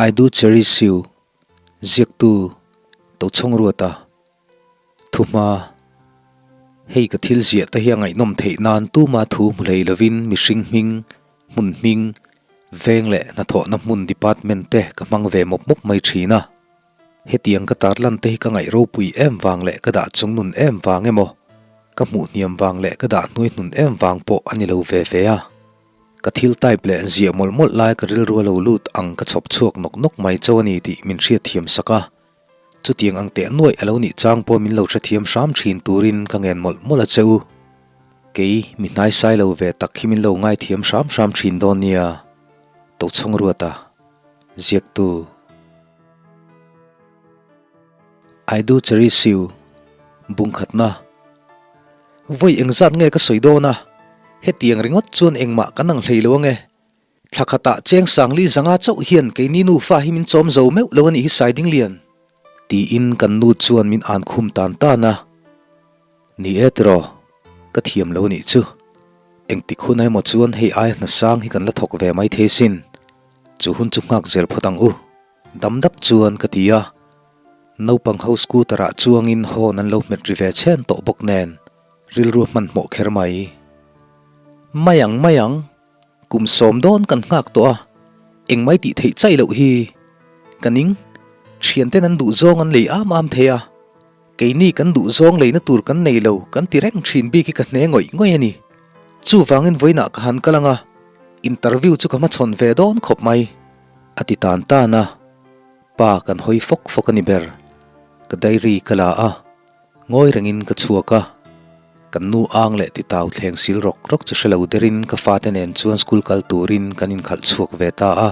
I do cherish you, Ziaktu, Tochhawng Ruata, Thuhma, Hei ka thil ziah te hi a ngaihnawm theih nan tuma thu hmu hlei lovin mihring hming, hmun hming, veng leh hnathawhna hmun department te ka hmang ve mawp mawp mai thin a. Hetiang ka tarlan te hi ka ngaih ropui em vang leh ka dah chungnun em vang emaw, ka hmuh hniam vang leh ka dah hnuaihnun em vang pawh a ni lo ve ve a. Ka thil type leh ziah mawlh mawlh lai ka rilru a lo lut ang ka chhawp chhuak nawk nawk mai chauh a ni tih min hriatthiam sak a. Chutiang ang teh nuaih a lo nih chang pawh min lo hrethiam hram thin turin ka ngen mawlh mawlh a che u. Kei mi hnaisai lo ve tak hi min lo ngaithiam hram hram thin dawn nia. Tochhawng Ruata, Ziaktu. I do cherish you, Bungkhatna. Vawi engzat nge ka sawi dawn a, hetiang ringawt chuan engmah kan ang hlei lo ange. Thla khatah cheng sangli zanga chauh hian keini nufa hi min chawm zo meuh lo a nih hi Saidinglian. Tiin kan nu chuan min an khum tan tan a. Ni e tiraw, ka thiam lo nih chu. Engtik hun emaw chuan hei aia hna sang hi kan la thawk ve mai thei sin. Chu hun chu nghak zel phawt ang u. Dam dap chuan ka ti a, naupang ho scooter ah chuangin horn an lo hmet ri ve chhen tawh bawk nen rilru hmanhmawh kher mai. Mai ang mai ang, kum sawm dawn kan nghak tawh a, engmai tih theih chaih loh hi ka ning, thianten an duh zawng an lei am am thei a, keini kan duh zawng leina tur kan nei lo kan ti reng thin bik hi ka hne ngawih ngawih a ni. Chuvangin vawiinah ka han kal ang a, interview chu ka hmachhawn ve dawn khawp mai. A ti tan tan a, pa kan hawi fawk fawk a ni ber. Ka diary ka la a, ngawi rengin ka chhuak a. Kan nu ang leh ti tau thleng sil rawk rawk chu hre lo derin ka fate nen chuan school kal turin kan inkhalh chhuak ve ta a.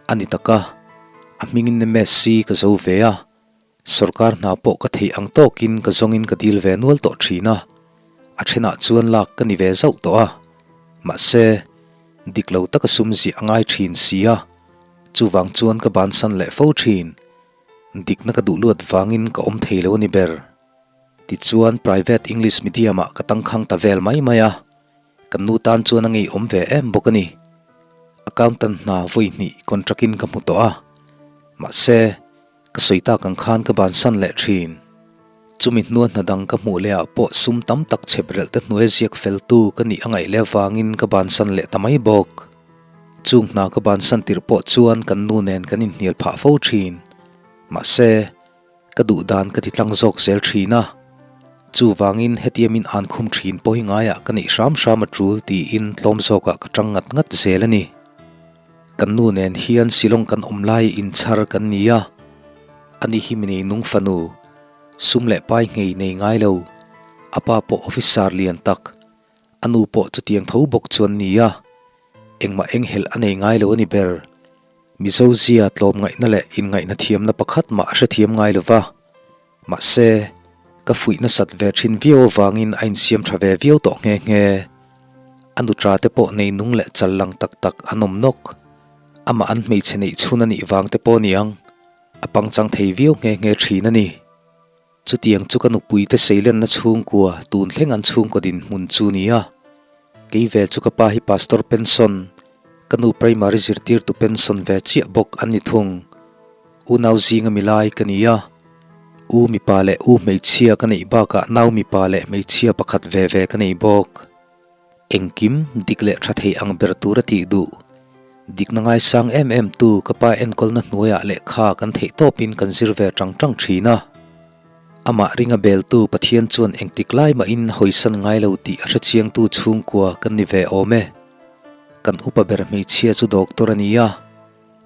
A ni tak a, a hmingin MSc ka zo ve a, Sorkar hna pawh ka theih ang tawkin ka zawngin ka dil ve nual tawh thin a, a thenah chuan lak ka ni ve zauh tawh a, mahse, dik lo taka sum ziah a ngai thin si a, chuvang chuan ka bansan leh fo thin. Dikna ka duh luat vangin ka awm thei lo a ni ber. Tichuan private English medium ah ka tangkhang ta vel mai mai a, kan nu tan chuan a ngeiawm ve em bawk a ni. Accountant hna vawi hnih contract in ka hmu tawh a, mahse, Ka sawi tak ang khan ka bansan leh thin. Chumi hnua hna dang ka hmuh leh ah pawh sum tam tak chhep relh te hnuai ziak fel tu ka nih a ngaih leh avangin ka bansan leh ta mai bawk. Chung hna ka bansan tirh pawh chuan kan nu nen kan inhnial phah fo thin. Mahse, ka duh dan ka ti tlang zawk zel thin a. Chuvangin hetia min an khum thin pawh hi ngaiah ka neih hram hram a tul tiin tlawm zawkah ka tang ngat ngat zel a ni. Kan nu nen hian Shillong kan awm lai inchhar kan ni a, ani hi mi nei nung fanu, sum leh pai nghei nei ngai lo, a pa pawh officer lian tak, a nu pawh chutiang tho bawk chuan ni a, engmah enghelh a nei ngai lo a ni ber. Mizo zia tlawmngaihna leh inngaihna thiamna pakhat mah a hrethiam ngai lo va, mahse, ka fuih nasat ve thin viau avangin a insiam tha ve viau tawh nghe nghe. A nutra te pawh nei nung leh chal lang tak tak an awm nawk. Amah an hmeichhe neih chhun a nih vang te pawh niang, a pangchang thei viau nghe nghe thin a ni. Chutiang chu ka nupui te seilenna chhungkua tun thleng an chhungkaw dinhmun chu ni a. Kei ve chu ka pa hi Pastor pension, ka nu primary zirtirtu pension ve chiah bawk an ni thung. Unau zinga milai ka ni a, u mipa leh u hmeichhia ka neih bakah nau mipa leh hmeichhia pakhat ve ve ka nei bawk. Engkim dik leh tha thei ang ber tur a tih duh. Dikna ngaisang em em tu ka pa enkawlna hnuaiah lehkha kan theih tawpin kan zir ve tang tang thin a. Amah ringa beltu Pathian chuan engtik lai mahin hawisan ngai lo tih a hrechiangtu chhungkua kan ni ve awm e. Kan upa ber hmeichhia chu doctor a ni a,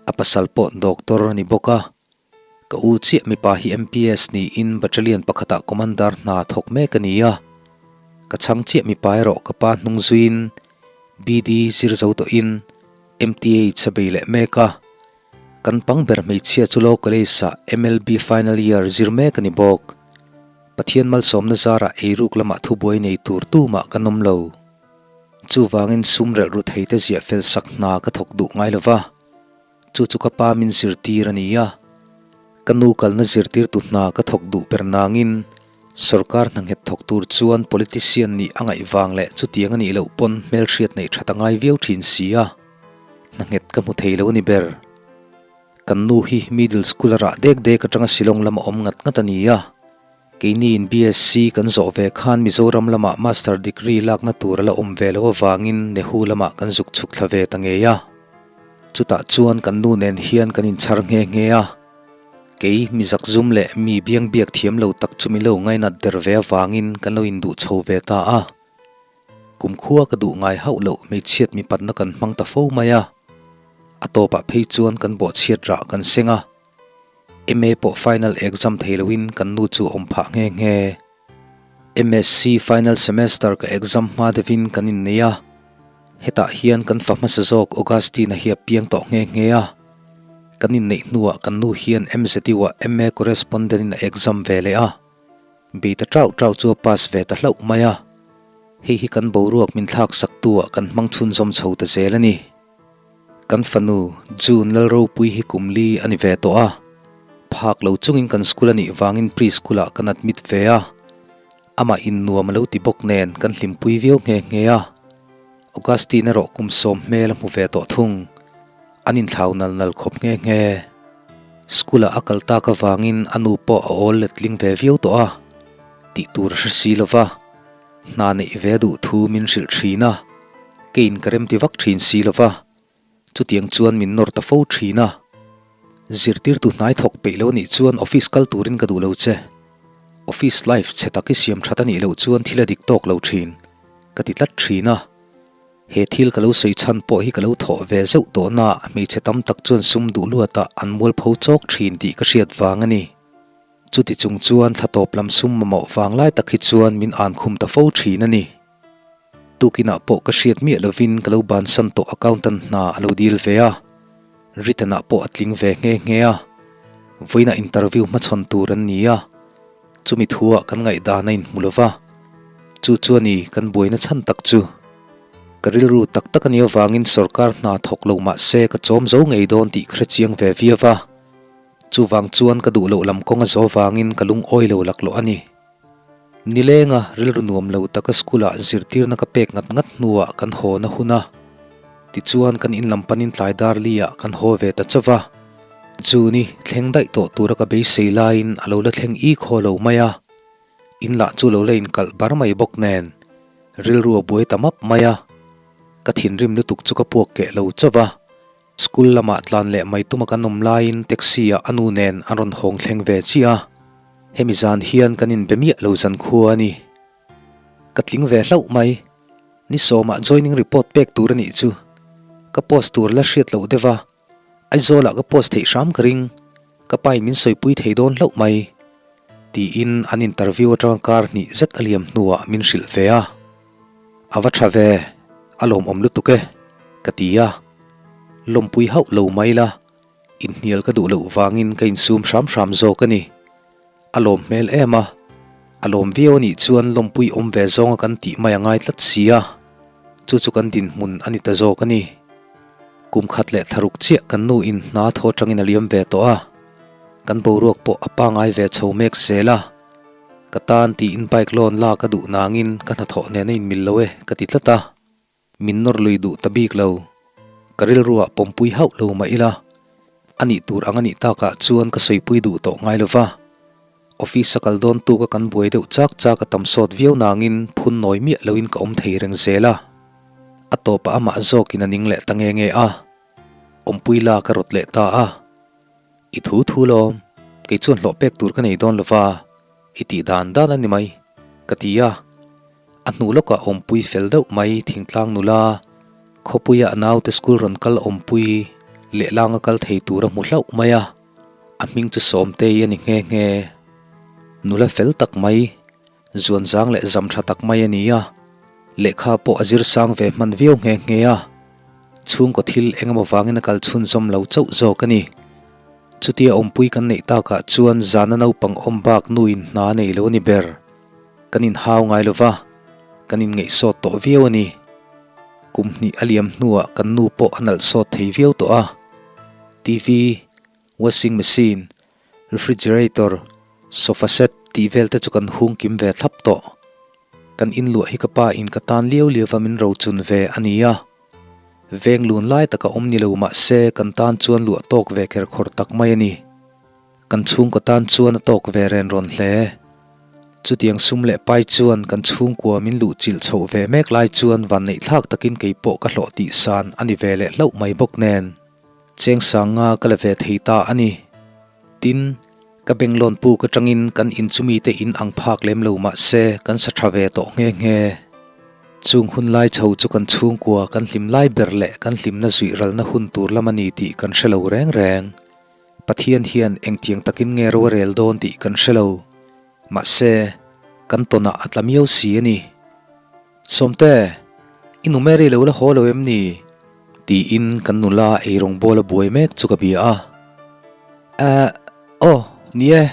a pasal pawh doctor a ni bawk a. Ka u chiah mipa hi MPS niin battalion pakhatah commander hna thawk mek a ni a. Ka chhang chiah mipa erawh ka pa hnung zuiin BD zir zo tawhin MTH a bei leh mek a. Kan pang ber hmeichhia chu Law College-ah MLB final year zir mek a ni bawk. Pathian malsawmna zarah eiruk lamah thubuai nei tur tumah kan awm lo. Chuvangin sum relh ru theite ziah fel sak hna ka thawk duh ngai lova. Chu chu ka pa min zirtir a ni a, ka nu kalna zirtirtu hna ka thawk duh ber nangin sorkar hna nghet thawk tur chuan politician nih a ngaih vang leh chutiang a nih loh pawn hmelhriat neih that a ngai viau thin si a, hna nghet ka hmu thei lo a ni ber. Kan nu hi middle school a rah dek dek atanga Shillong lama awm ngat ngat a ni a. Keiniin BSc kan zawh ve khan Mizoram lamah Master degree lakna tur a la awm ve loh avangin Nehu lamah kan zuk chhuk thla ve ta ngei a. Chutah chuan kan nu nen hian kan inchhar nghe nghe a. Kei mi zakzum leh mi biang biak thiam lo tak chu mi lo ngainat der ve avangin kan lo induh chho ve ta a. Kumkhua ka duh ngai hauh loh hmeichhiat mipatna kan hmang ta fo mai a. A tawpah phei chuan kan bawhchhiat rah kan seng a. MA pawh final exam thei loin kan nu chu a awm phah nghe nghe. MSc final semester ka exam hma deuhin kan innei a. Hetah hian kan fa hmasa zawk Augustine-a hi a piang tawh nghe nghe a. Kan inneih hnuah kan nu hian MZU-ah MA correspondent-in a exam ve leh a. Bei ta trauh trauh chu a pass ve ta hlauh mai a, hei hi kan boruak min thlak sak tu ah kan hmang chhunzawm chho ta zel a ni. Kan fanu June Lalropui hi kum li a ni ve tawh a, phak lo chungin kan school a nih vangin pre-school ah kan admit ve a, amah in nuam a lo ti bawk nen kan hlimpui viau nghe nghe a. Augustine erawh kum sawm hmel a hmu ve tawh thung. An inthlau nal nal khawp nghe nghe. School-ah a kal tak avangin a nu pawh a awl letling ve viau tawh a, tih tur a hre si lo va, hna neih ve duh thu min hrilh thin a, keiin ka remti vak thin si lo va, chutiang chuan min nawr ta fo thin a. Zirtirtu hnai thawk peih lo nih chuan office kal turin ka duh lo che. Office life chhe tak i siam that a nih loh chuan thil a dik tawk lo thin, ka ti tlat thin a. He thil ka lo sawi chhan pawh hi ka lo thawh ve zeuh tawh na hmeichhe tam tak chuan sum duh luatah an mualpho chawk thin tih ka hriat vang a ni. Chuti chung chuan thla tawp lam sum mamawh vang lai tak hi chuan min an khum ta fo thin a ni. Tukinah pawh ka hriat miah lovin ka lo bansan tawh accountant hna a lo dil ve a, written ah pawh a tling ve nghe nghe a, vawiinah interview hmachhawn tur an ni a. Chumi thuah kan ngaihdan a inhmu lo va, chu chu a ni kan buaina chhan tak chu. Ka rilru tak tak a nih avangin sorkar hna thawk lo mah se ka chawm zo ngei dawn tih ka hre chiang ve viau va, chuvang chuan ka duh loh lam kawng a zo vangin ka lungawi lo laklawh a ni. Nilenga rilru nuam lo taka school-ah zirtirna ka pek ngat ngat hnuah kan haw na hun a, tichuan kan in lam panin tlai dar li-ah kan haw ve ta chauh va. Chu ni thleng daih tawh tura ka beisei laiin a lo la thleng ik haw lo mai a, in lah chu lo la inkalh bar mai bawk nen rilru a buai ta map mai a, ka thinrim lutuk chu ka puak keh lo chauh a, school lamah tlan leh mai tuma kan awm laiin taxi ah a nu nen an rawn hawng thleng ve chiah a, hemi zan hian kan inbe miah lo zan khua a ni. Ka tling ve hlauh mai. Ni sawmah joining report pek tur a nih chu ka post tur la hriat loh deuh a. Aizawlah ka post theih hram ka ring, ka pain min sawipui thei dawn hlauh mai, tiin an interview atanga kar hnih zet a liam hnuah min hrilh ve a. A va tha ve, a lawmawm lutuk e, ka ti a. Lawmpui hauh lo mai la, inhnial ka duh loh vangin ka insum hram hram zawk a ni. A lawm hmel em a, a lawm viau a nih chuan lawmpui awm ve zawnga kan tih mai a ngai tlat si a, chu chu kan dinhmun a ni ta zawk a ni. Kum khat leh thlaruk chiah kan nu in hna thaw atangin a liam ve tawh a, kan boruak pawh a pangai ve chho mek zel a, ka tan tiin bike loan la ka duh nangin ka hnathawh nen a inmil lo e ka ti tlat a. Min nawr lui duh ta bik lo. Ka rilruah pawmpui hauh lo mah ila, a nih tur ang a nih takah chuan ka sawipui duh tawh ngai lo va. Office a kal dawn tuka kan buai deuh chak chak a tam sawt viau nangin phun nawi miah loin ka awm thei reng zel a. A tawpah amah zawkin a ning leh ta nge nge a. Awmpui la ka rawt leh ta a. I thu thu lawm, kei chuan hlawh pek tur ka nei dawn lo va, i tih dan dan a ni mai, ka ti a. A hnu lawkah awmpui fel deuh mai thingtlang nula, khawpuia a naute school rawn kal awmpui lehlanga kal thei tur a hmu hlauh mai a, a hming chu Sawmtei a ni nghe nghe. Nula fel tak mai, zuanzang leh zam tha tak mai a ni a, lehkha pawh a zir sang ve hman viau nghe nghe a, chhungkaw thil eng emaw vangin a kal chhunzawm lo chauh zawk a ni. Chutia awmpui kan neih takah chuan zana naupang awm bak nuin hna a nei lo a ni ber. Kan inhau ngai lo va, kan inngeih sawt tawh viau a ni. Kum hnih a liam hnuah kan nu pawh a nalh sawt thei viau tawh a. TV, washing machine, refrigerator, sofa set tih vel te chu kan hung kim ve thlap tawh. Kan inluah hi ka pa in ka tan liau liau va min rochun ve a ni a. Veng lun lai taka awm ni lo mah se kan tan chuan luah tawk ve kher khawr tak mai a ni. Kan chhungkaw tan chuan a tawk ve ren rawn hle. Chutiang sum leh pai chuan kan chhungkua min luh chilh chhoh ve mek lai chuan vanneih thlak takin kei pawh ka hlawh tih san a ni ve leh hlauh mai bawk nen. Cheng sanga ka la ve thei ta a ni. Tin, ka bank loan puk atangin kan in chumi te in ang phak lem lo mah se kan sa tha ve tawh nghe nghe. Chung hun lai chho chu kan chhungkua kan hlim lai ber leh kan hlimna zuih ralna hun tur lam a ni tih kan hre lo reng reng. Pathian hian engtiang takin nge ro a rel dawn tih kan hre lo. Mahse, kan tawnah a tla miau si a ni. Sawmte, i nu Mary lo la haw lo em ni? Tiin kan nula eirawng bawl a buai mek chu ka bia a. Ehh, aw, ni e,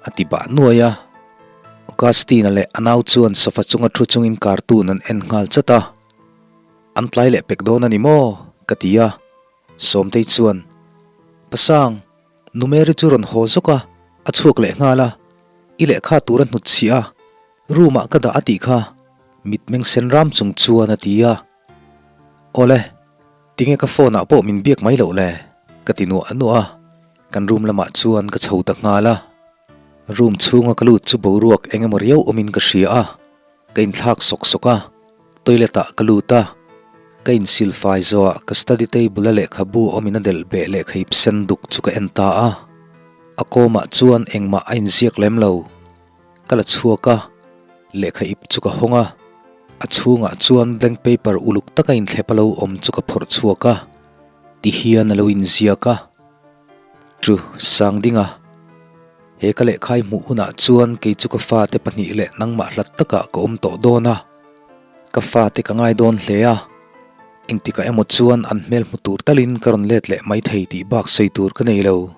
a ti bah nuai a. Augustina leh a nau chuan sofa chunga thu chungin cartoon an en nghal chat a. An tlai leh pek dawn a ni maw? ka ti a. Sawmtei chuan, Pasang, nu Mary chu rawn haw zawk a, a chhuak leh nghal a, i lehkha tur a hnut chhiah a, Room ah ka dah a tih kha mitmeng sen ram chung chuan a ti a. Awle, tinge ka phone ah pawh min biak mai loh le? Ka ti nuah nuah a, kan room lamah chuan ka chho ta nghal a. Room chhunga ka lut chu boruak eng emaw riau awmin ka hria a, ka inthlak sawk sawk a, toilet ah ka lut a, ka insil fai zawhah ka study table a lehkhabu awmin a delh beh lehkha ip sen duk chu ka en ta a. A kawmah chuan engmah a inziak lem lo. Ka la chhuak a, lehkha ip chu ka hawng a, a chhungah chuan blank paper uluk taka inthlep a lo awm chu ka phawrh chhuak a, ti hian a lo inziak a. Chu sang ding a, he ka lehkhai hmuh hunah chuan kei chu ka fate pahnih leh nangmah hlat takah ka awm tawh dawn a, ka fate ka ngai dawn hle a, engtikah emaw chuan an hmel hmu tur talin ka rawn let leh maithei tih bak sawi tur ka nei lo.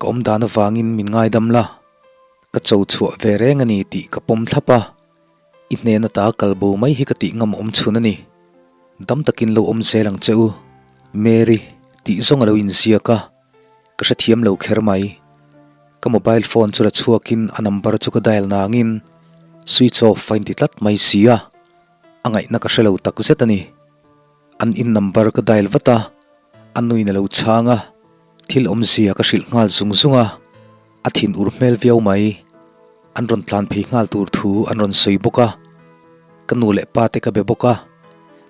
Ka awm dan avangin min ngaidam la. Ka cho chhuah ve reng a ni tih ka pawm thlap a, i hnen ata kal bo mai hi ka tih ngam awm chhun a ni. Dam takin lo awm zel ang che u, Mary tih zawng a lo inziak a, ka hrethiam lo kher mai. Ka mobile phone chu la chhuakin a number chu ka dial nangin switch off a inti tlat mai si a, a ngaihna ka hre lo takzet a ni. An in number ka dial vat a, a nuin a lo chhang a, thil awmzia ka hrilh nghal zung zung a, a thin ur hmel viau mai. An rawn tlan phei nghal tur thu an rawn sawi bawk a, ka nu leh pa te ka be bawk a,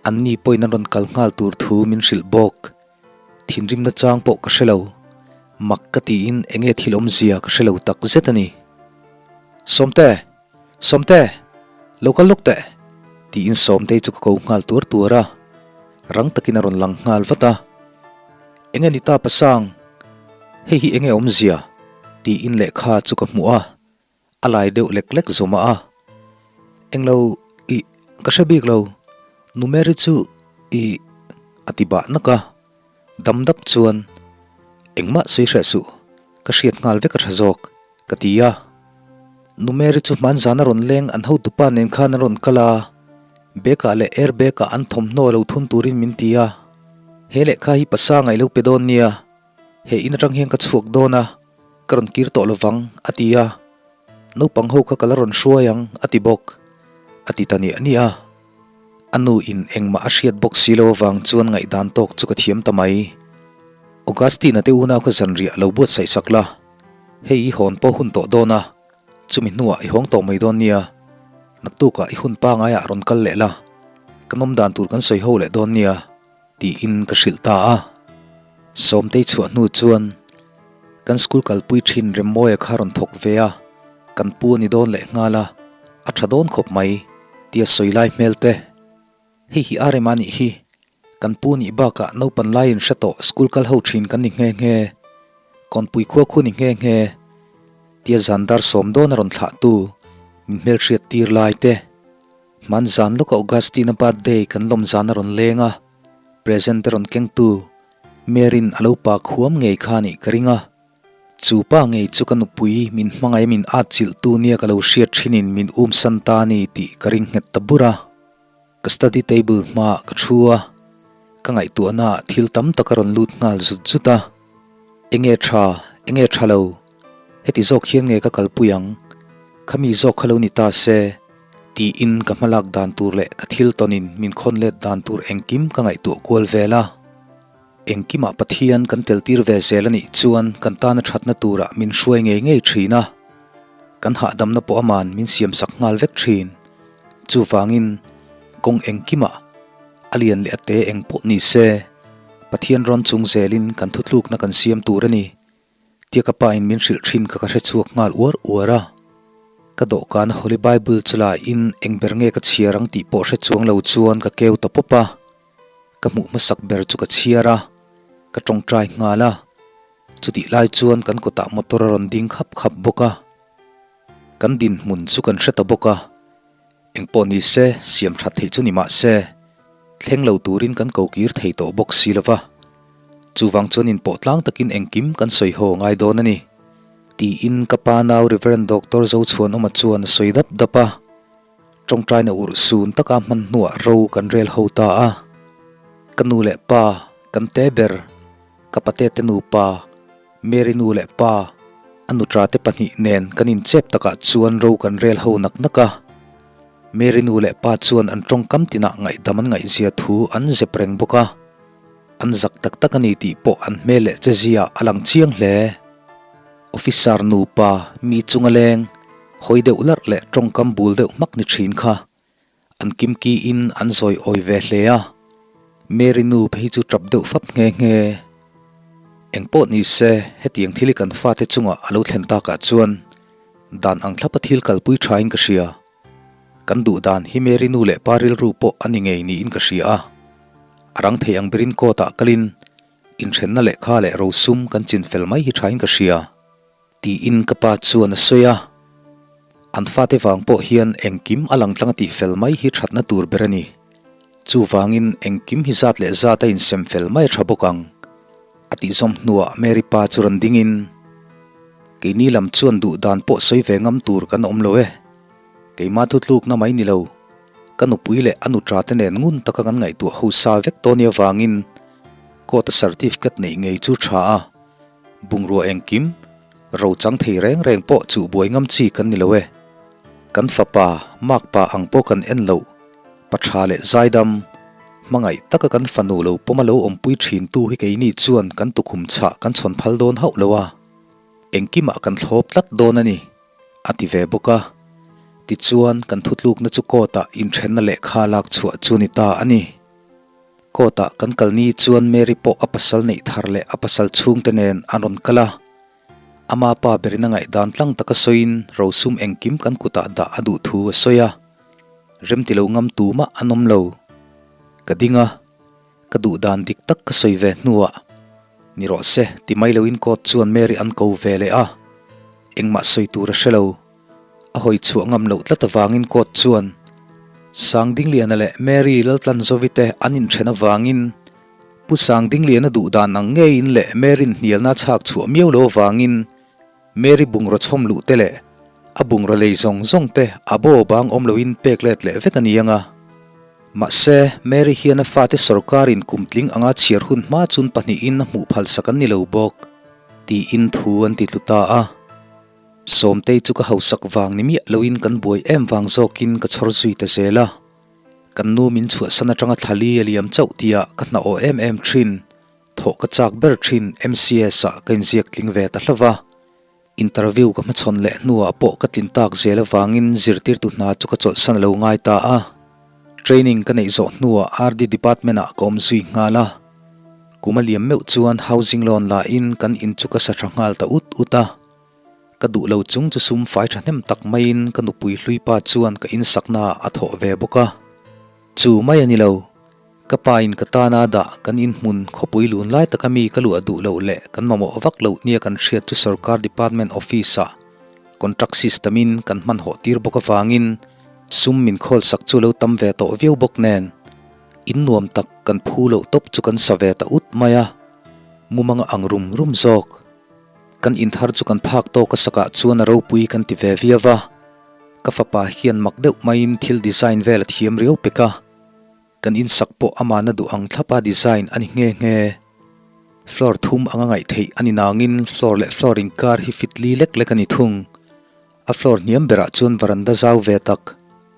an ni pawhin an rawn kal nghal tur thu min hrilh bawk. Thinrimna chang pawh ka hre lo, mak ka tiin enge thil awmzia ka hre lo tak zet a ni. Sawmte! Sawmte! Lo kal lawk teh! Tiin Sawmtei chu ka ko nghal tuar tuar a, rang takin a rawn lang nghal vat a. Enge ni ta pasang? Hei hi enge awmzia? Tiin lehkha chu ka hmuh a, a lai deuh lek lek zawmah a. Englo ih ka hre bik lo, Nu Mary chu ih a ti bah nak a, dam dap chuan engmah sawi hreh suh, ka hriat nghal vek a tha zawk ka ti a. Nu Mary chu hmanzan a rawn leng an hotupa nen khan an rawn kal a, bag ah leh air bag ah an thawmhnaw lo thun turin min ti a, he lehkha hi pasa ngaih lo pe dawn nia, he in atang hian ka chhuak dawn a, ka rawn kir tawh lovang a ti a, naupang ho kha ka la rawn hruai ang a ti bawk a ti ta niah niah a. A nu in engmah a hriat bawk si lo avang chuan ngaihdan tawk chu ka thiam ta mai. Augustine-a te unau kha zanriah lo buatsaih sak la. Hei i hawn pawh hun tawh dawn a, chumi hnuah i hawng tawh mai dawn nia. Naktukah i hun pangaiah rawn kal leh la, ka nawm dan tur kan sawi ho leh dawn nia, tiin ka hrilh ta a. Sawmtei chhuah hnu chuan kan school kalpui thin Remmawia kha rawn thawk ve a, kan pu a ni dawn leh nghal a, a tha dawn khawp mai, tia sawi lai hmel te. Hei hi a rem a nih hi. Kan pu nih bakah naupan laiin hre tawh school kal ho thin kan ni nghe nghe. Kawnpui khua khu ni nghe nghe. Tia zan dar sawm dawn a rawn thlah tu min hmelhriat tir lai te. Hman zan lawka Augustine-a birthday kan lawm zan a rawn leng a, present te rawn keng tu Mary-in a lo pa khuam ngei kha nih ka ring a. Chu pa ngei chu ka nupui min hmangaih min at chilh tu nia ka lo hriat thinin min umsan ta a ni tih ka ring nghet ta bur a. Ka study table hmaah ka thu a, ka ngaihtuahna ah thil tam tak a rawn lut nghal zut zut a. Enge tha, enge tha lo, heti zawk hian nge ka kalpui ang, khami zawk kha lo ni ta se, Tiin ka hmalak dan tur leh ka thil tawnin min khawn let dan tur engkim ka ngaihtuah kual vel a. Engkimah Pathian kan tel tir ve zel a nih chuan kan tana thatna turah min hruai ngei ngei thin a. Kan hahdamna pawh aman min siamsak nghal vek thin. Chuvangin kawng engkimah a lian leh a te eng pawh ni se, Pathian rawn chung zelin kan thutlukna kan siam tur a ni. Tia ka pa in min hrilh thin kha ka hre chhuak nghal uar uar a. Ka dawhkan a Holy Bible chu la in eng ber nge ka chhiar ang tih pawh hre chuang lo chuan ka keu ta pawp a. Ka hmuh hmasak ber chu ka chhiar a, ka tawngtai nghal a. Chutih lai chuan kan kawtah motor a rawn ding khap khap bawk a. Kan dinhmun chu kan hre ta bawk a. Engpawh ni se, siam that theih chu ni mah se, thleng lo turin kan ko kir thei tawh bawk si lo va. Chuvang chuan inpawh tlang takin engkim kan sawi haw ngai dawn a ni, tiin ka pa nau Rev. Doctor Zochhuanawma chuan a sawi dap dap a. Tawngtaina urh sun taka hman hnuah ro kan rel ho ta a. Ka nu leh pa, kan te ber, ka pate te nupa, Mary nu leh pa, a nutra te pahnih nen kan inchep takah chuan ro kan rel ho nak nak a. Mary nu leh pa chuan an tawngkam tinah ngaihdam an ngaihzia thu an zep reng bawk a. An zak tak tak a ni tih pawh an hmel leh chezia a lang chiang hle. Officer nupa mi chunga leng, hawi deuh larh leh tawngkam bul deuh hmak ni thin kha. An kimki in an zawi awi ve hle a, Mary nu phei chu tap deuh fap nghe nghe. Engpawh ni se, hetiang thil hi kan fate chungah a lo thlen takah chuan dan ang thlapa thil kalpui thain ka hria. Kan duh dan hi Mary nu leh pa rilru pawh a ni ngei niin ka hria a. A rang thei ang berin court ah kalin inthenna lehkha leh rosum kan chinfel mai hi thain ka hria. Tiin ka pa chuan a sawi a, an fate vang pawh hian engkim a lang tlang a tih fel mai hi thatna tur ber a ni. Chuvangin engkim hi zat leh zat a insem fel mai a tha bawk ang. A tih zawm hnuah Mary pa chu rawn dingin, Keini lam chuan duh dan pawh sawi ve ngam tur kan awm lo e. Keima thutlukna mai ni lo, ka nupui leh a nutra te nen ngun taka kan ngaihtuah ho sa vek tawh nia vangin court a certificate neih ngei chu tha a. Bungrua engkim, ro chang thei reng reng pawh chuh buai ngam chi kan ni lo e. Kan fapa, makpa ang pawh kan en loh, pa tha leh zaidam, hmangaih taka kan fanu lo pawm a lo awmpui thin tu hi keini chuan kan tukhum chhah kan chhawn phal dawn hauh lo a, engkimah kan thlawp tlat dawn a ni, a ti ve bawk a. Tichuan, kan thutlukna chu court ah inthenna lehkha lak chhuah chu ni ta a ni. Court ah kan kal ni chuan Mary pawh a pasal neih thar leh a pasal chhungte nen an rawn kal a. Ama pa berin a ngaihdan tlang taka sawiin rosum engkim kan kutah dah a duh thu a sawi a. Remti lo ngam tu mah an awm lo. Ka ding a, ka duh dan dik tak ka sawi ve hnuah ni rawh se ti mai loin court chuan Mary an ko ve leh a. Engmah sawi tur a hre lo. A hawi chhuah ngam loh tlat avangin court chuan Sangdingliana leh Mary Laltlanzovi te an inthen avangin Pu Sangdingliana duh dan ang ngeiin leh Mary'n hnialna a chhak chhuah miau lo avangin Mary bungraw chhawm luh te leh a bungraw lei zawng zawng te a bo bang awm loin pek let leh vek a ni ang a. Mahse, Mary hian a fate sawrkarin kum tling anga chhiar hun hma chun pahnihin a hmuh phalsak an ni lo bawk, tiin thu an ti tlu ta a. Sawmtei chu ka hausak vang ni miah loin kan buai em vang zawkin ka chhawr zui ta zel a. Kan nu min chhuahsan atanga thlali a liam chauh tia ka hna aw em em thin, thawh ka chak ber thin MCS ah ka inziak tling ve ta hlauh va. Interview ka hmachhawn leh hnuah pawh ka tlin tak zel avangin zirtirtu hna chu ka chawlhsan lo ngai ta a. Training ka neih zawh hnuah RD department ah ka awm zui nghal a. Kum a liam meuh chuan housing loan la in kan in chu ka sa tha nghal ta ut ut a. Ka duh lo chung chu sum fai thahnem tak maiin ka nupui hlui pa chuan ka insakna ah a thawh ve bawk a. Chu mai a ni lo, ka pa in ka tana dah kan inhmun khawpui lun lai taka mi ka luah duh loh leh kan mamawh vak loh nia kan hriat chu sorkar department office ah contract system in kan hmanhawh tir bawk avangin sum min khawlsak chu lo tam ve tawh viau bawk nen in nuam tak kan phu loh tawp chu kan sa ve ta ut mai a, mumanga ang rum rum zawk. Kan inthar chu kan phak tawk a sakah chuan a ropui kan ti ve viau va, ka fapa hian mak deuh maiin thil design vel a thiam riau pek a, kan insak pawh amahna duh ang thlapa design a ni nghe nghe. Floor thum anga ngaih theih a ni nangin floor leh floor inkar hi fit li lek lek a ni thung. A floor hniam berah chuan varanda zau ve tak.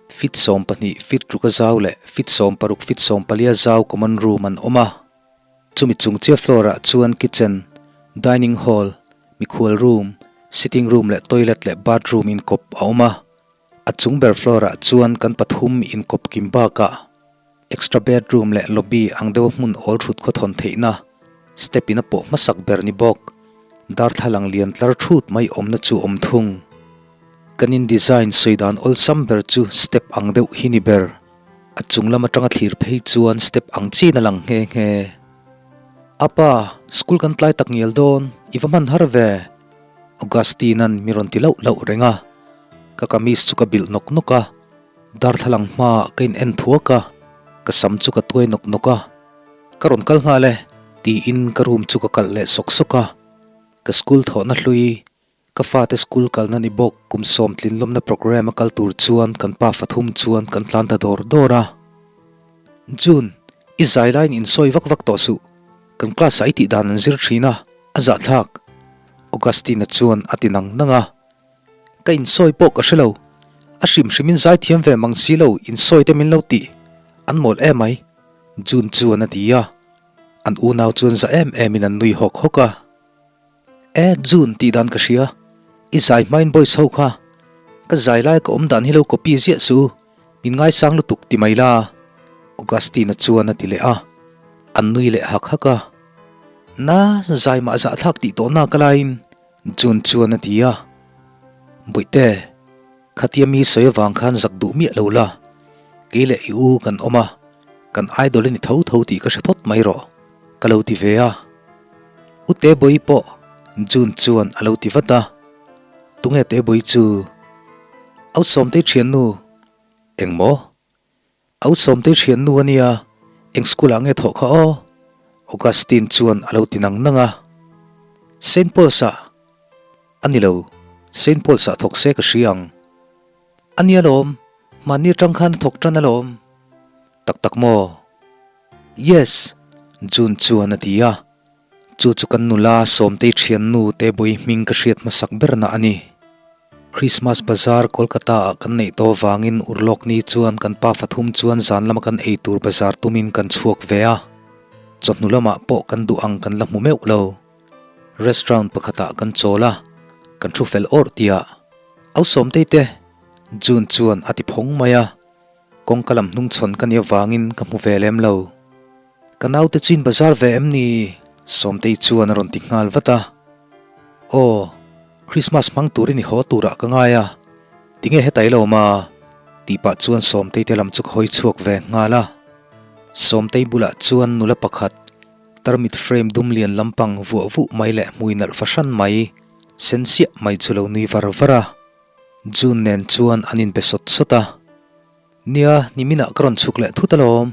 Feet 12 feet ruk a zau leh feet 16 feet 14 a zau common room an awm a. Chumi chung chiah floor ah chuan kitchen, dining hall, mikhual room, sitting room leh toilet leh bathroom inkawp a awm a. A chung ber floor ah chuan kan pathum inkawp kim bakah extra bedroom leh lobby ang deuha hmun awl thut khawthawn theihna step in a pawh hmasak ber ni bawk. Darthlalang lian tlar thut mai awmna chu awm thung. Kan in design sawi dan awlsam ber chu step ang deuh hi ni ber. A chung lam atanga thlir phei chuan step ang chin a lang nghe nghe. Apa, school kan tlai tak ngial dawn, i va hman har ve. Augustine-a'n mi rawn ti lauh lauh reng a. Ka kamis chu ka bilh nawk nawk a, darthlalang hmaah ka in en thuak a, ka sam chu ka tuai nawk nawk a. Ka rawn kal nghal e, tiin ka room chu ka kalh leh sawk sawk a. Ka school thawhna hlui Ka fate school kalna ni bawk kum sawm tlinlawmna programme a kal tur chuan kan pa fathum chuan kan tlan ta dawr dawr a. June, i zai laiin insawi vak vak tawh suh. Kan class ah i tih dan an zir thin a, a zahthlak. Augustine-a chuan a ti nang nang a. Ka insawi pawh ka hre lo. A hrim hrimin zai thiam ve mang si lo insawi te min lo tih. An mawl emai. June chuan a ti a. An unau chuan za em emin an nui hawk hawk a. E, June tih dan ka hria. I zai hmain boys ho kha. Ka zai lai ka awm dan hi lo copy ziah suh u. Min ngaisang lutuk ti mai la. Augustine-a chuan a ti leh a. An nui leh hak hak a. Na, zai mah zahthlak tih tawh nak alaiin June chuan a ti a. Bawihte, khatia mi sawi avang khan zak duh miah lo la. Kei leh i u kan awm a, kan idol i ni tho tho tih ka hre phawt mai rawh, ka lo ti ve a. U Tebawii pawh June chuan a lo ti vat a, Tunge Tebawii chu? Au Sawmtei thiannu engmaw? Au Sawmtei thiannu a nia, eng school ah nge thawh kha aw? Augustine chuan a lo ti nang nang a. Saint Paul's ah a ni lo, Saint Paul's ah thawk se ka hria ang. A nia lawm, mahni atang khan a thawk tan alawm. Tak tak maw? Yes! June chuan a ti a. Chu chu kan nula Sawmtei thiannu Tebawii hming ka hriat hmasak berna a ni. Christmas bazar Kolkata ah kan neih tawh vangin urlawk ni chuan kan pa fathum chuan zan lama kan ei tur bazar tumin kan chhuak ve a. Chawhnu lamah pawh kan duh ang kan la hmu meuh lo. Restaurant pakhatah kan chawl a, kan thu fel awrh tihah Au Sawmtei te! June chuan a ti phawng mai a. Kawngka lam hnungchhawn ka nih avangin ka hmu ve lem lo. Ka naute chu in bazar ve em ni? Sawmtei chuan a rawn ti nghal vat a. Aw, Christmas hmang turin i haw turah ka ngai a, tinge heta i lo awm a? Tih pah chuan Sawmtei te lam chu ka hawi chhuak ve nghal a. Sawmtei bulah chuan nula pakhat, tarmit frame dum lian lampang vuah vuh mai leh hmui nalh fahran mai, sen siah mai chu lo nui var var a. June nen chuan an inbe sawt sawt a. Nia, niminah ka rawn chhuk leh thut alawm.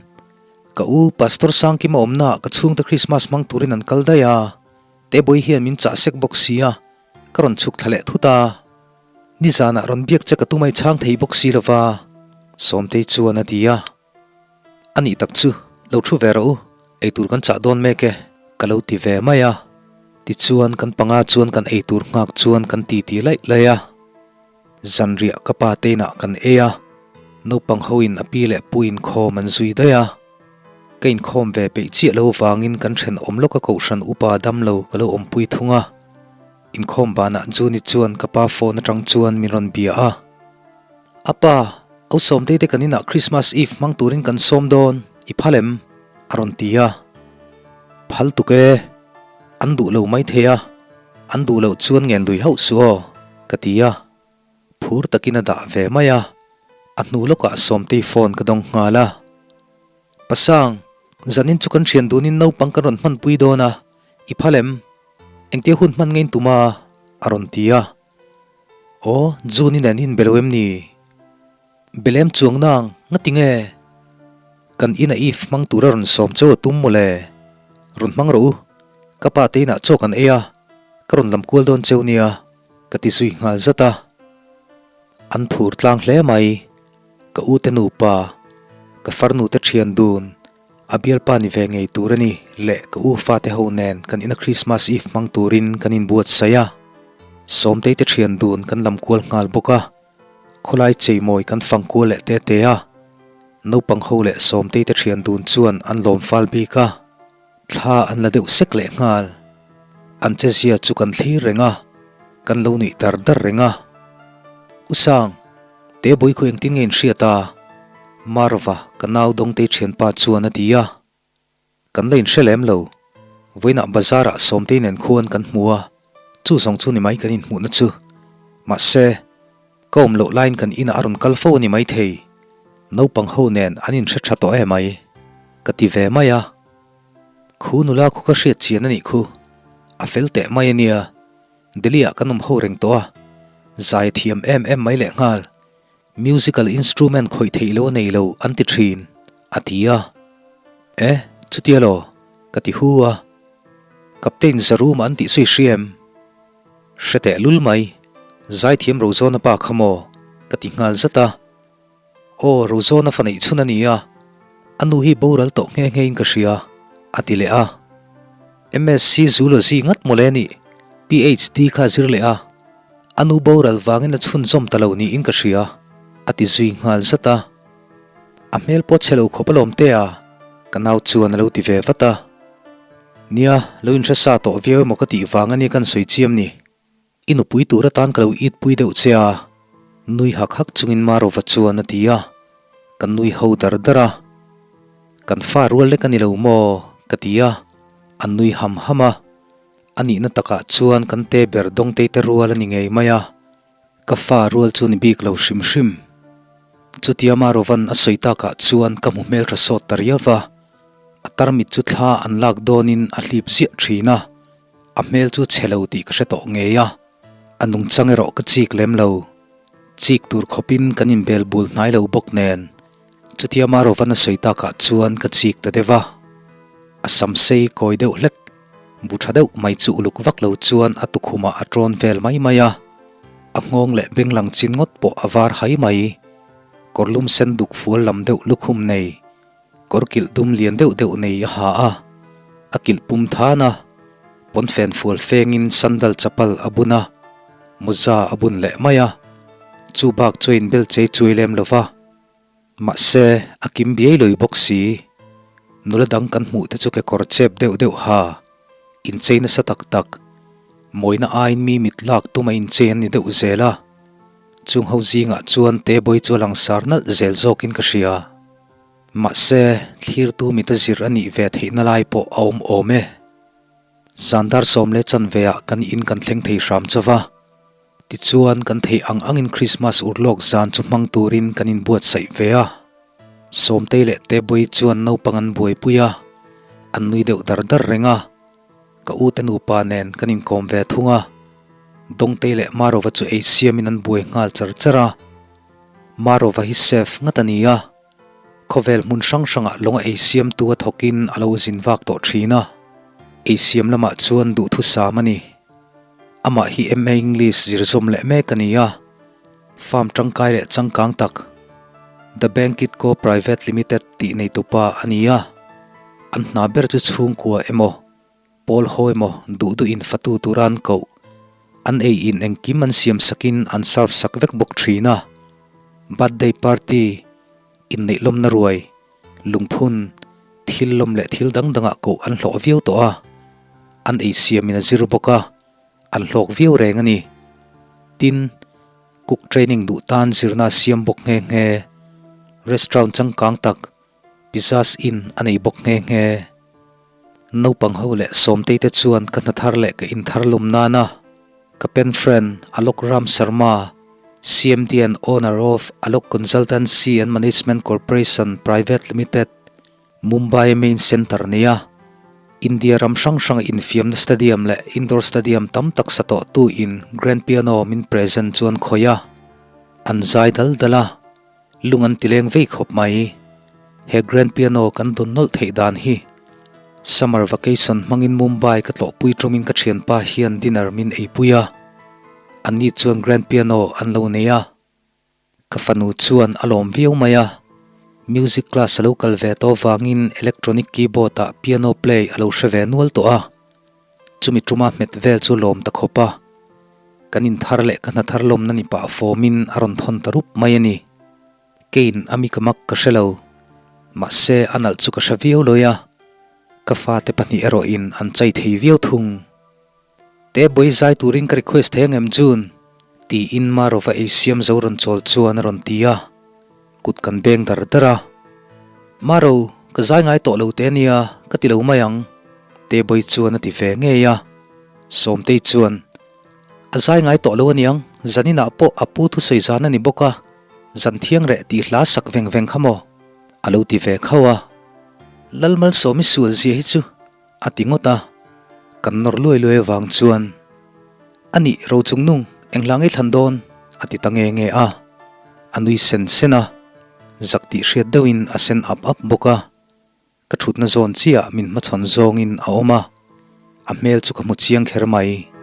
Ka u Pastor Sangkima awmnaah ka chhungte Christmas hmang turin an kal daih a. Tebawii hian min chah sek bawk si a, ka rawn chhuk thla leh thut a. Nizanah rawn biak che ka tumai chhang thei bawk si lova, Sawmtei chuan a ti a. A nih tak chu, lo thu ve rawh u, eitur kan chah dawn mek e, ka lo ti ve mai a. Tichuan kan panga chuan kan eitur nghak chuan kan ti ti laih laih a. Zanriah ka pa te inah kan ei a, naupang ho in a pi leh pu inkhawm an zui daih a. Ka inkhawm ve peih chiah lo vangin kan thenawm lawka kohhran upa damlo ka lo awmpui thung a. Inkhawm banah Juni chuan ka pa phone atang chuan min rawn bia a. A pa, au Sawmtei te kan inah Christmas Eve hmang turin kan sawm dawn, i phal em? a rawn ti a. Phal tuk e, an duh lo mai thei a, an duh loh chuan ngen lui hauh suh aw, ka ti a. Phur takin a dah ve mai a, a hnu lawkah Sawmtei phone ka dawng nghal a. Pasang, zanin chu kan thian dunin naupang kan rawn hmanpui dawn a, i phal em? Engtia hun hman ngein tum a? a rawn ti a. Aw, June-i nen in be lo em ni? Belem chuang nang, ngati nge? Kan ina Eve hmang tura rawn sawm cheu a tum mawle. Rawn hmang rawh u, ka pa te inah chaw kan ei a, ka rawn lam kual dawn cheu nia, ka ti zui nghal zat a. An phur tlang hle mai, ka u te nupa, ka farnu te thian dun, A bialpa ni ve ngei tur a ni leh ka u fate ho nen kan ina Christmas Eve hmang turin kan inbuatsaih a. Sawmtei te thian dun kan lam kual nghal bawk a. Khawlai cheimawi kan fang kual leh te te a, naupang ho leh Sawmtei te thian dun chuan an lawm fal bik a, thla an la deuh sek leh nghal. An che zia chu kan thlir reng a, kan lo nuih dar dar reng a. U Sang, te bawi khu engtin nge in hriat a? Marva, ka nau Dawngtei thianpa chuan a ti a. Kan la inhre lem lo. Vawiinah bazar ah Sawmtei nen khuan kan hmu a, chu zawng chu ni mai kan inhmuhna chu. Mahse, ka awm loh laiin kan inah a rawn kal fo a ni maithei. Naupang ho nen an inhre tha tawh e mai, ka ti ve mai a. Khu nula khu ka hriat chian a nih khu. A fel teh mai a nia. Delhi ah kan awm ho reng tawh a, zai a thiam em em mai lehnghal. Musical instrument khawih theih lo a nei lo an ti thin, a ti a. E, chutia law? Ka ti hu a. Captain Zaruma an tih sawi hria em? Hre teh lul mai, Zaithiam Rozawna pa kha maw? Ka ti nghal zat a. Aw, Rozawna fa neih chhun a ni a, a nu hi boral tawh nghe nghe in ka hria, a ti leh a. MSc Zoology ngat mawle a nih, PhD kha a zir leh a. A nu boral vangin a chhunzawm ta lo niin ka hria, a ti zui nghal zat a. A hmel pawh chhe lo khawp alawm te a, ka nau chuan a lo ti ve vat a. Nia, lo inhre sa tawh viau emaw ka tih vang ania kan sawi chiam ni. I nupui tur atan ka lo it pui deuh che a, nui hak hak chungin Marova chuan a ti a. Kan nui ho dar dar a. Kan fa rual lek a ni lo maw? ka ti a, a nui ham ham a. A nihna takah chuan kan te ber Dawngtei te rual a ni ngei mai a, ka fa rual chu ni bik lo hrim hrim. Chutia Marovan a sawi takah chuan ka hmu hmeltha sawt ta riau va, a tarmit chu thla an lak dawnin a hlip ziah thin a, a hmel chu chhe lo tih ka hre tawh ngei a, a nungchang erawh ka chik lem lo. Chik tur khawpin kan inbel bul hnai lo bawk nen, chutia Marovan a sawi takah chuan ka chik ta deuh va, a sam sei kawi deuh hlek. Bu tha deuh mai chu uluk vak lo chuan a tukhumah a tawn vel mai mai a, a nghawng leh beng lang chin ngawt pawh a var hai mai. Kawr lum sen duk fual lam deuh lukhum nei, kawr kilh dum lian deuh deuh nei a ha a, a kilh pum than a, pawnfen fual fengin sandal chapal a bun a, mawza a bun leh mai a, chu bak chu a inbel chei chui lem lo va. Mahse, a kim biai loi bawk si. Nula dang kan hmuh te chu kekawr chep deuh deuh ha, inchei nasa tak tak, mawina aiin mi mit lak tum a inchei an ni deuh zel a. Chung ho zingah chuan Tebawi chu a langsar nalh zel zawkin ka hria. Mahse, thlirtu mita zir a nih ve theihna lai pawh a awm awm e. Zandar sawm leh chanveah kan in kan thleng thei hram chauh a. Tichuan, kan theih ang angin Krismas urlawk zan chu hmang turin kan inbuatsaih ve a. Sawmtei leh Tebawi chuan naupang an buaipui a, an nui deuh dar dar reng a. Ka ute nupa nen kan inkawm ve thung a. Dawngtei leh Marova chu ei siamin an buai nghal char char a. Marova hi chef ngat a ni a, khawvel hmun hrang hrangah lawnga ei siamtu a thawkin a lo zin vak tawh thin a. Ei siam lamah chuan duhthusam a ni. Amah hi MA English zir zawm leh mek a ni a, farm tangkai leh changkang tak The Bankit Co Private Limited tih neitupa a ni a, an hna ber chu chhungkua emaw, pawl haw emaw duh duhin fatu tura an koh, an ei in engkim an siam sakin an serve sak vek bawk thin a, birthday party, inneih lawmna ruai, lungphun, thil lawm leh thil dang dangah koh an hlawh viau tawh a, an ei siamin a zir bawk a, an hlawk viau reng a ni. Tin, cook training duh tan zirna a siam bawk nghe nghe. Restaurant changkang tak, Pizzas Inn a nei bawk nghe nghe. Naupang ho leh Sawmtei te chuan ka hna thar leh ka in thar lawm nana ka pen friend Alok Ram Sharma, CMD and owner of Alok Consultancy and Management Corporation Private Limited, Mumbai main centre nia India ram hrang hranga infiamna stadium leh indoor stadium tam tak sa tawhtu in grand piano min present chuan khawih a, an zai dal dal a. Lung an ti leng vei khawp mai. He grand piano kan dawn nawlh theih dan hi. Summer vacation hmangin Mumbai ka tlawhpui tawmin ka thianpa hian dinner min eipui a. Anni chuan grand piano an lo nei a. Ka fanu chuan a lawm viau mai a. Music class a lo kal ve tawh vangin electronic keyboard ah piano play a lo hre ve nual tawh a. Chumi tuma hmet vel chu lawm ta khawp a. Kan inthar leh ka hna thar lawmna ni pah fawmin a rawn thawn ta rup mai a ni. Keiin a mi ka mak ka hre lo. Mahse a nalh chu ka hre viau lawi a. Ka fate pahnih erawhin an chai thei viau thung. Te bawi zai turin ka request thei angem June? Tiin Marova ei siam zo rawn chawl chuan a rawn ti a, kut kan beng dar dar a. Maro, ka zai ngai tawh lo te ania, ka ti lo mai ang, Te bawi chuan a ti ve ngei a. Sawmtei chuan, A zai ngai tawh lo aniang, zaninah pawh a pu thusawi zan a ni bawk a, zan thiang reh tih hla sak veng veng kha maw? A lo ti ve khauh a. Lalmalsawmi sual zia hi chu A ti ngawt a, kan nawr luai luai avang chuan, A nih, Rochung nung, eng hla ngei thlan dawn? a ti ta nge nge a. A nui sen sen a, zak tih hriat deuhin a sen ap ap bawk a. Ka thutna zawn chiah min hmachhawn zawngin a awm a, a hmel chu ka hmu chiang kher mai.